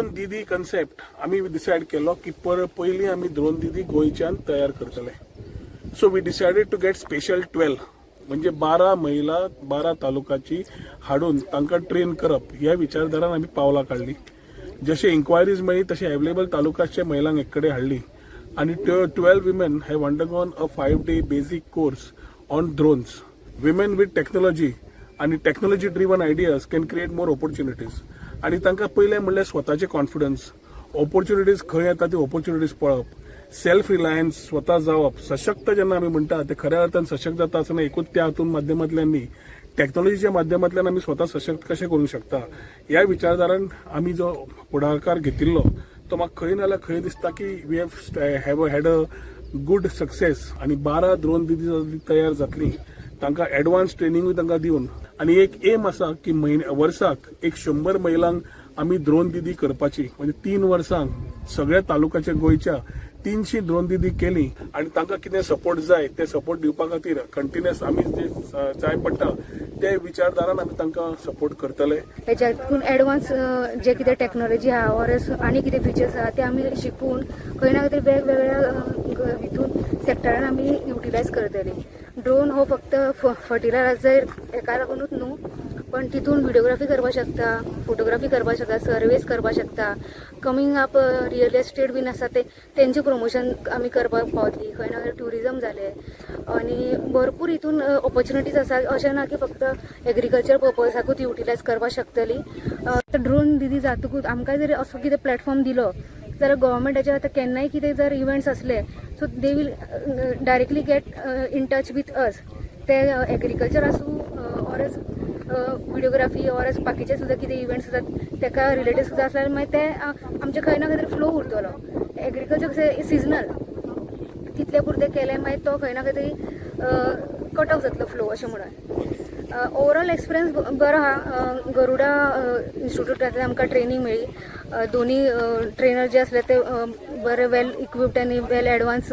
Drone दिदी concept आमी decide केलो की पर पयलीं आमी ड्रोन दिदी गोंयच्यान तयार करतले. So we decided to get special 12, म्हणजे 12 महिला 12 तालुकाची हाडून तांकां ट्रेन करप ह्या विचारधारान आमी पावलां काडली. जशे इन्क्वायरीज मेळ्ळी तशे अवेलेबल तालुकाचे महिलांक एक कडेन हाडली आनी त्यो 12 women have undergone a 5 day basic course on drones. Women with technology आनी technology driven ideas can create more opportunities. आनी तांकां पयलें म्हणल्यार स्वताचे कॉन्फिडन्स, ऑपॉर्च्युनिटीज खंय येता ती ऑपॉर्च्युनिटीज पळोवप, सेल्फ रिलायन्स स्वता जावप. सशक्त जेन्ना आमी म्हणटा ते खऱ्या अर्थान सशक्त जाता आसतना एकूच त्या हातून माध्यमांतल्यान न्ही, टॅक्नॉलॉजीच्या माध्यमांतल्यान आमी स्वता सशक्त कशें करूंक शकता ह्या विचारधारान आमी जो फुडाकार घेतिल्लो तो म्हाका खंय ना जाल्यार खंय दिसता की we have had a good success. आनी 12 ड्रोन दिदी तयार जातली, तांकां एडवान्स ट्रेनिंगूय तांकां दिवन आनी एक एम आसा की म्हयने वर्साक एक 100 महिलांक आमी ड्रोन दिदी करपाची. म्हणजे 3 वर्सांक सगळ्या तालुक्याच्या गोंयच्या 300 ड्रोन दिदी केली आनी तांकां कितें सपोर्ट जाय ते सपोर्ट दिवपा खातीर कंटिन्युअस आमी जे जाय पडटा ते विचारधारान आमी तांकां सपोर्ट करतले. हेच्यातून एडवान्स जे कितें टॅक्नोलॉजी आहा ऑर आनी कितें फिचर्स आहा ते आमी शिकून खंय ना खंय तरी वेगवेगळ्या हितून सेक्टरान आमी युटिलायज करतली. ड्रोन हो फक्त फर्टिलायझर हेका लागूनच न्हू, पण तितून व्हिडिओग्राफी करपाक शकता, फोटोग्राफी करपाक शकता, सर्वेस करपाक शकता. कमींग अप रियल एस्टेट बीन आसा ते तेंचें प्रमोशन आमी करपाक पावतली. खंय ना खंय ट्युरिजम जालें आनी भरपूर हितून ऑपॉर्च्युनिटीज आसा. अशें ना की फक्त एग्रीकल्चर पर्पजाकूच युटिलायज करपाक शकतली. ड्रोन दिदी जातकूच आमकां जर असो कितें प्लॅटफॉर्म दिलो जाल्यार गव्हर्मेंटाचे आतां केन्नाय कितें जर इव्हेंट्स आसले, so they will directly get in touch with us. ते एग्रीकल्चर आसूं or else videography or else बाकीचे सुद्दां कितें इव्हेंट्स आसात तेका रिलेटेड सुद्दां आसल्यार मागीर ते आमचे खंय ना खंय तरी फ्लो उरतलो. एग्रीकल्चर कशें सिजनल, तितले पुरतें केलें मागीर तो खंय ना खंय तरी कट ऑफ जातलो फ्लो अशें म्हणून. ओवरऑल एक्सपिरियन्स बरो आहा. गरुडा इन्स्टिट्यूटांतल्यान आमकां ट्रेनींग मेळ्ळी. दोनी ट्रेनर जे आसले ते बरे वेल इक्विप्ड आनी वेल एडवान्स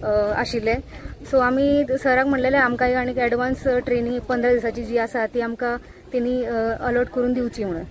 आशिल्ले. सो आमी सराक म्हणलेलें आमकां आनीक एडवान्स ट्रेनींग 15 दिसाची जी आसा ती आमकां तेणी अलॉट करून दिवची म्हणून.